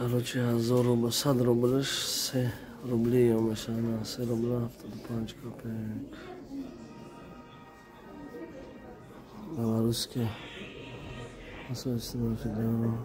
Короче, 1000 рубл, 100 рублш 3 рубли ё мешавад, 3 рубля 75 копеек. Белорусский. Собственно, федерал.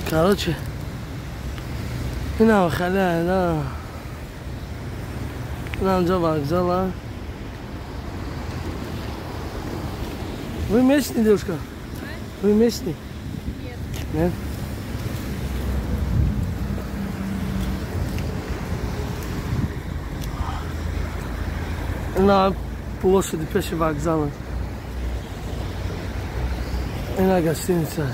Короче, инам хеле, да. Инам ҷо вокзала. Вы местный, девушка? Вы местный? Нет. Нет? На площади пеши вокзала. И на гостиница.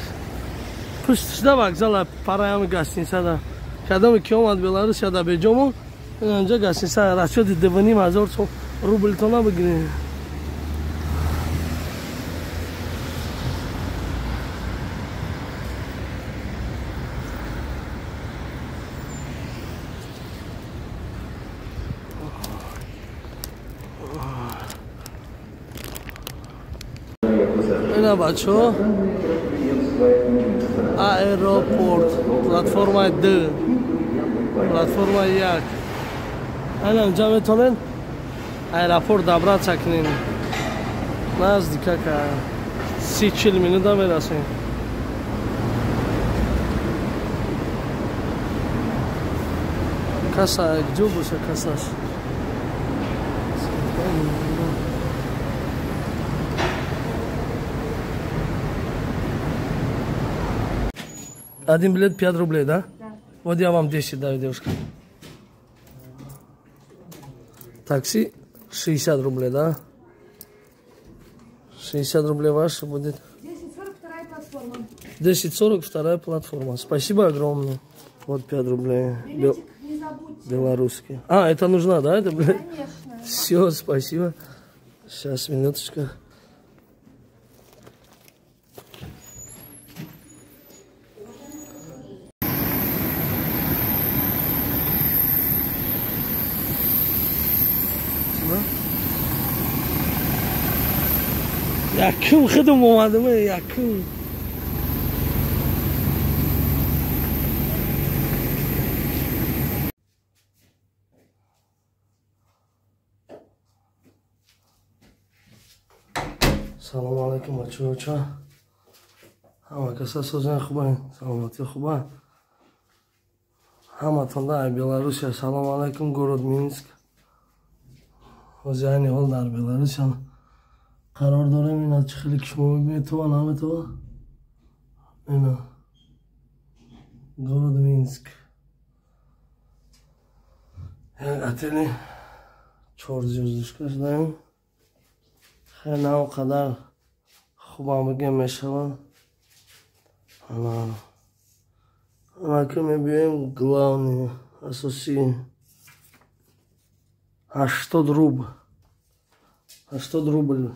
Пусть да вокзала, параям гостиница да. Когда мы ки омад Беларусь, да беҷому, инҷа гостиница расчёти 2,5 ҳазор рубл тона бигирем. Ина бачо, аэропорт, платформа Д, платформа 1. Ана инҷа метавонед аэропорт добраться кунед. Наздика ка 30-40 минута мерасем. Касса где боша кассаш? Один билет 5 рублей, да? Да. Вот я вам 10 даю, девушка. Такси 60 рублей, да? 60 рублей ваше будет. 10:40, вторая платформа. 10:40, вторая платформа. Спасибо огромное. Вот 5 рублей. Билетик не забудьте. Белорусский. А, это нужна, да? Это, конечно. Все, спасибо. Сейчас, минуточку. Якум худам омадам, якум. Салом алейкум, бачаҳо. Ҳама каса созан хубанд, саломатӣ хуба. Ҳаматон дар Беларусия. Салом алейкум, город Минск. Ҳозир айни ҳол дар Беларусия қарор дорем. Ина чӣ хеле ки шумо мебинед, това наметова. Ина город Минск. Як отели 4 звездочка шудаем. Хеле на он қадар хубам бигем мешавад. Ана ки мебиёем главный асосӣ 80 рубл. 80 рубл.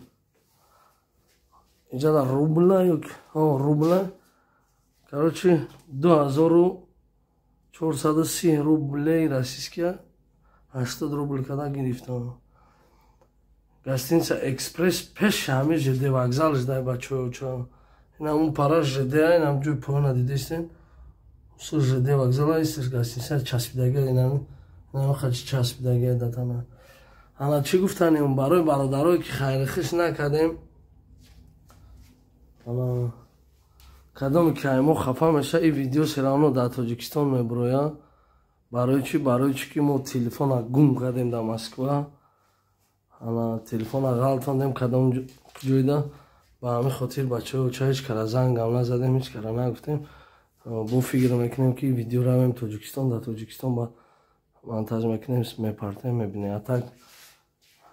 Инҷа рубла ё рубла. Короче, 2430 рублей российские, 80 рубл када гирифтам. Гостиница Экспресс пеш ҳами ЖД вокзал ждай бачаҳо чо. Ина он пара ЖД, инам ҷои поёна дидестен. Усу ЖД вокзала истеш гостиница часпидага инам. Инам хачи часпидага датана. Ана чӣ гуфтанем барои бародарое ки хайрхиш накардем. Ана кадоме ки мо хафа меша, ин видео все равно дар Тоҷикистон мебурояд. Барои чӣ? Барои чӣ ки мо телефона гум кардем дар Москва. Ана телефона ғалтондем кадом ҷойда. Ба ҳамин хотир бачаҳо ча ҳеҷ кара зангам назадем, ҳеҷ кара нагуфтем. Бо фикр мекунем ки видео равем Тоҷикистон, дар Тоҷикистон ба монтаж мекунем, мепартем, мебинем. А так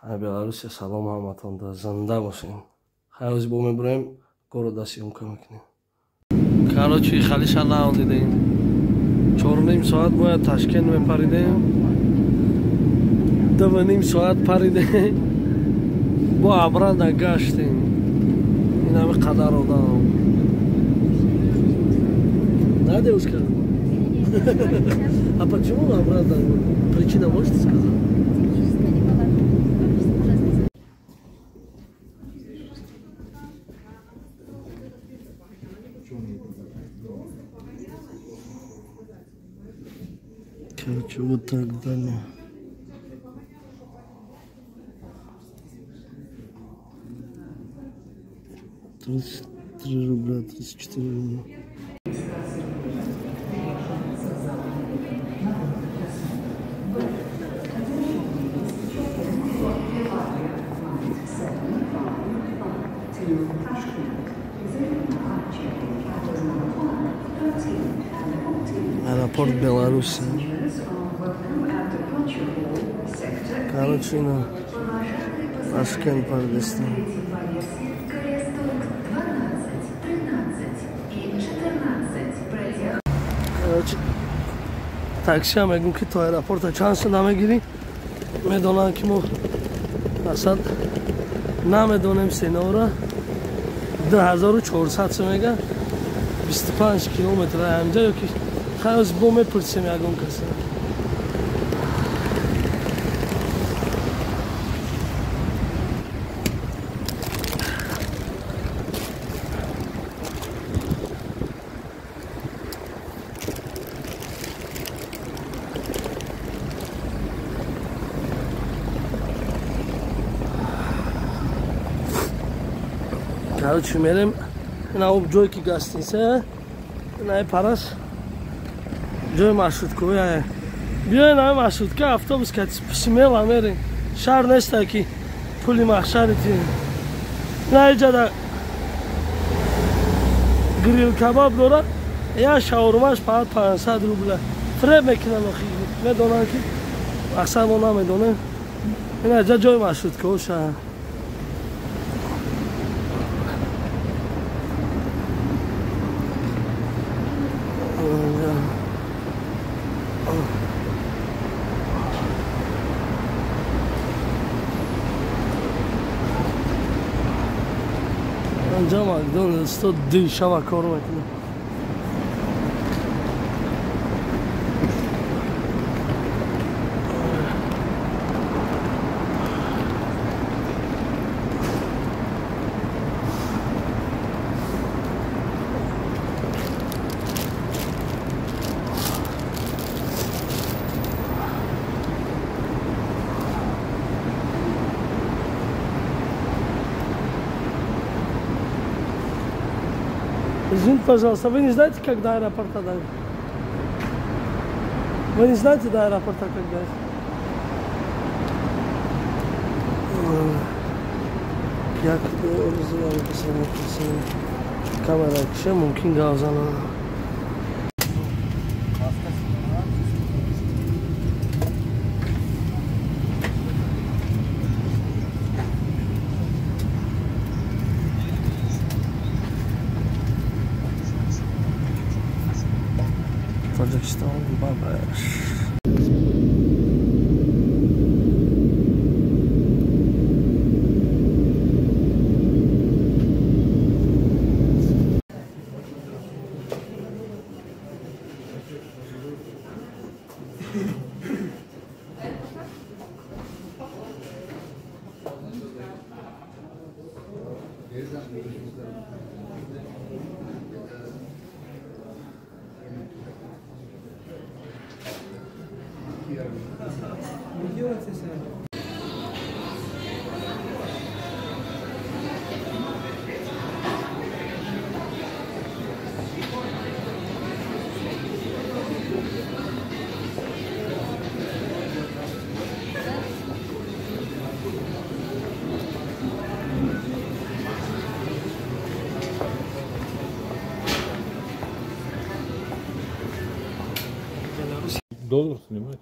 Беларусия салом ҳаматонда, зинда бошем. Хайр, бо мебураем, города съёмка мекунем. Короче, халиша нав дидем. 4.5 соат бояд Ташкент мепаридем. 2.5 соат паридем. Бо обратно гаштем. Ин ҳами қадар одам. Да, девушка? А почему обратно? Причина можете сказать? Короче, вот так далее. 33 рубля, 34 рубля. Аэропорт Беларуси. Короче, на Ташкент парадистан. Короче, такси ҳам мегӯм ки то аэропорта чанд сум намегирӣ, медонанд ки мо асад намедонем сенора. 2400 сум мега, 25 километр ҳамҷа ё ки хайр бо мепурсем ягон каса. Короче, мерем на об ҷое ки гостиница, на парас ҷои маршруткови. Биёен ҳами маршрутка, автобус ка смело мерем. Шаҳр неста ки пули маҳшари тием. На иҷада грил кабаб дорад, як шаурмаш фақат 500 рубля. Фреб мекунанд охи, медонанд ки аксар мо намедонем. Ина иҷа ҷои маршруткови шаҳр. Инҷа Макдоналдс то ду шаба кор мекунад. Извините, пожалуйста, вы не знаете, когда аэропорта дать? Вы не знаете до аэропорта когда? Як камера кише мумкин гавзана. Тоҷикистон бабаш. Доллар снимать?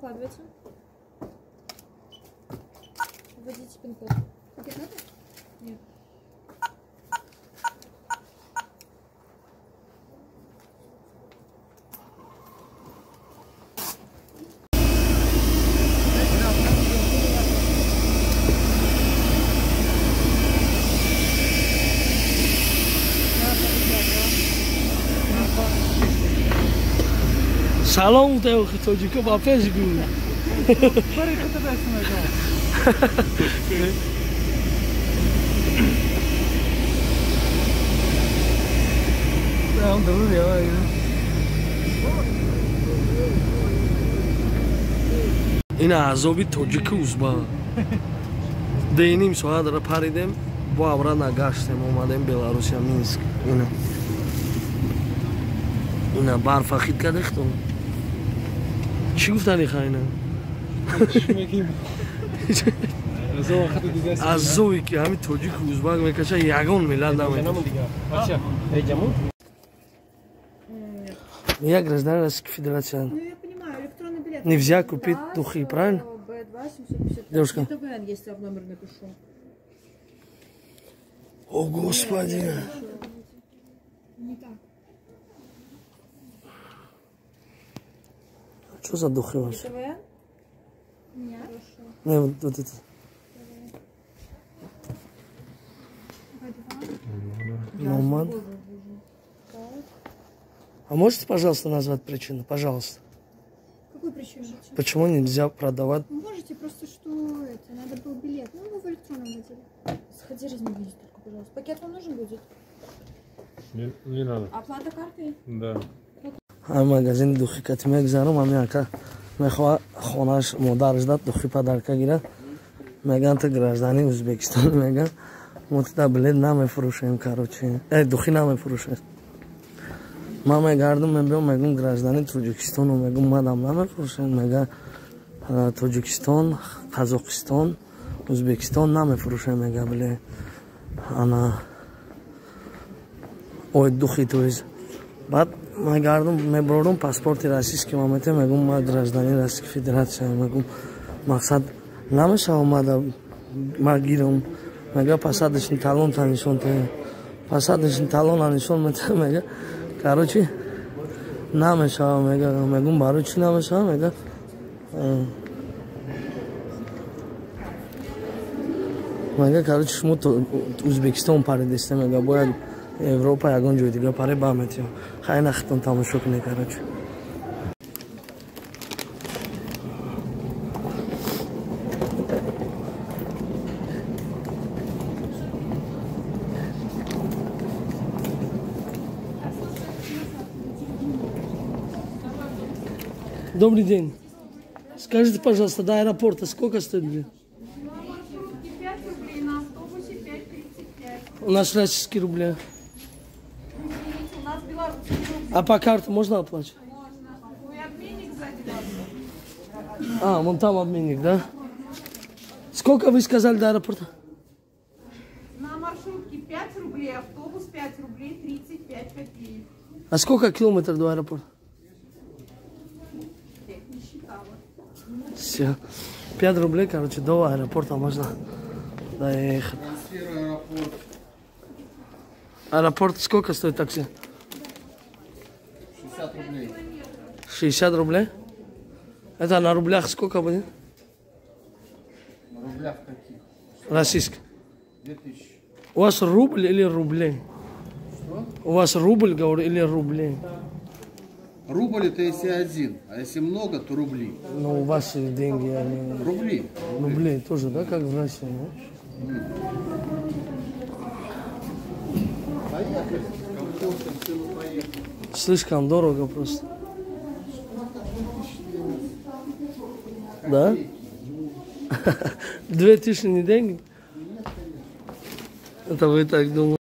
Прикладывайте. Вводите пин-код. Пакет надо? Нет. Салом теохи тоҷико ба пеш гӯ. Ин азоби тоҷики узба. Деним соатра паридем, бо авра нагаштем, омадем Беларусия, Минск. Ина. Ина барфа хит кардехтон. Чӣ гуфтани хайна? Азове ки ҳамин тоҷику узбак мекаша, ягон миллат намекаша. Я гражданин Российской Федерации. Ну, я понимаю, электронный билет. Нельзя купить духи, правильно? Девушка. Если я в номер напишу. О, Господи. Не так. Что за духи вообще? Нет. Не, вот это. Номад. А можете, пожалуйста, назвать причину? Пожалуйста. Какую причину? Почему нельзя продавать? Вы можете, просто что это, надо был билет. Ну, вы в электронном водили. Сходи, разместите только, пожалуйста. Пакет вам нужен будет? Не, не надо. Оплата картой? Да. Ҳам магазини духи кати мегзарам, ҳами ака мехоҳа хонаш модараш дад духи падарка гирад. Меган ту гражданин Ӯзбекистон, меган мо туда билет намефурӯшем, короче, духи намефурӯшем. Ман мегардам, мебиём, мегум гражданин Тоҷикистону, мегум мадам намефурӯшем. Мега Тоҷикистон, Қазоқистон, Ӯзбекистон намефурӯшем, мега билет. Ана ой духи тоиз. Баъд мегардам, меброрум паспорти российский мамете, мегум ма гражданин Российской Федерация, мегум мақсад намешава мада ма гирам. Мега посадочный талон та нишон те, посадочный талон нишон мете, мега короче намешава, мега мегум барои чӣ намешава, мега мега короче шумо Ӯзбекистон паридесте, мега бояд Европа ягон ҷои дига паре баметиё. Хай нахтон тамошо кунед, короче. Добрый день. Скажите, пожалуйста, до аэропорта сколько стоит билет? На маршрутке 5 рублей, на автобусе 5,35. У нас российские рубли. Извините, у нас белорусские рубли. А по карте можно оплачивать? Можно. Ой, обменник сзади вас. А, вон там обменник, да? Сколько вы сказали до аэропорта? На маршрутке 5 рублей, автобус 5 рублей 35 копеек. А сколько километров до аэропорта? Не считала. Все. 5 рублей, короче, до аэропорта можно доехать. Аэропорт. Аэропорт сколько стоит такси? 60 рублей. 60 рублей? Это на рублях сколько будет? На рублях каких? Российских. 2000. У вас рубль или рубли? Что? У вас рубль, говорю, или рубли? Рубль это если один, а если много, то рубли. Ну, ваши деньги, они... Рубли. Рубли тоже, да, как в России, да? Поехали. Комфортом, сыну, поехали. Слишком дорого просто. Да? 2000 не деньги? Это вы так думаете?